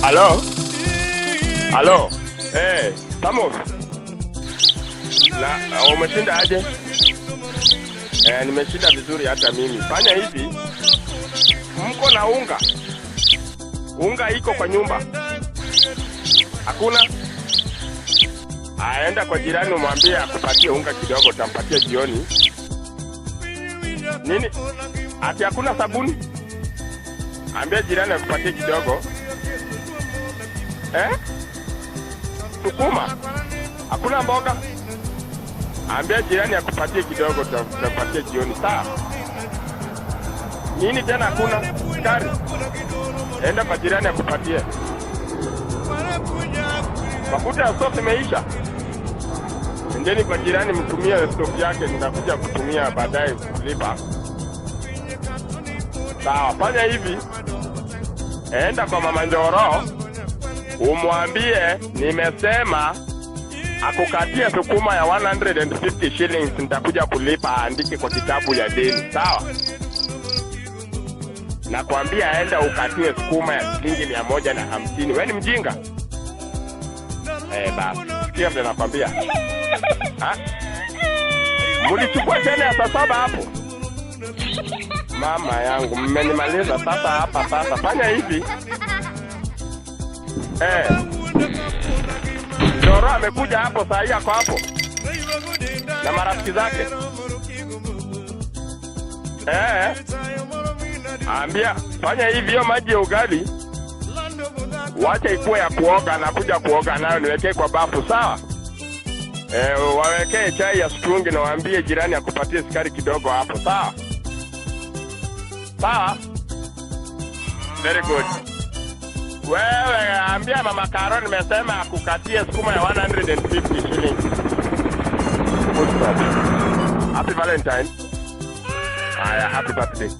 Halo? Halo? Eh, Tamos. Na umeshinda aje? Eh, nimeshinda vizuri hata mimi. Fanya hivi. Mko na unga? Unga iko kwa nyumba? Hakuna? Aenda kwa jirani umwambie akupatie unga kidogo, utampatia jioni. Nini? Ati hakuna sabuni? Ambia jirani akupatie kidogo. Eh? Sukuma? Hakuna mboga? Ambia jirani akupatie kidogo, utampatia jioni. Sawa? Nini tena hakuna? Sukari? Enda kwa jirani akupatie. Mafuta ya stove imeisha. Endeni kwa jirani mtumie stove yake, nitakuja kutumia baadaye kulipa. Sawa, fanya hivi. Enda kwa mama Njoro umwambie nimesema akukatie sukuma ya 150 shillings, nitakuja kulipa, aandike kwa kitabu ya deni. Sawa? Nakwambia enda ukatie sukuma ya shilingi 150. Wewe ni mjinga? Eh, basi. Sikia vile nakwambia. Ha? Mlichukua tena ya saa 7 hapo? Mama yangu, mmenimaliza sasa hapa sasa. Fanya hivi. Eh. Njoro amekuja hapo saa hii, ako hapo na marafiki zake. Eh. Ambia, fanya hivi, hiyo maji ya ugali wacha ikuwe ya kuoga, na kuja kuoga nayo niwekee kwa bafu, sawa? Eh, wawekee chai ya strungi na waambie jirani akupatie sukari kidogo hapo, sawa? Sawa? Very good. Wewe ambia mama Karo nimesema akukatie sukuma ya 150 shillings. Good stop. Happy Valentine. Haya, happy birthday.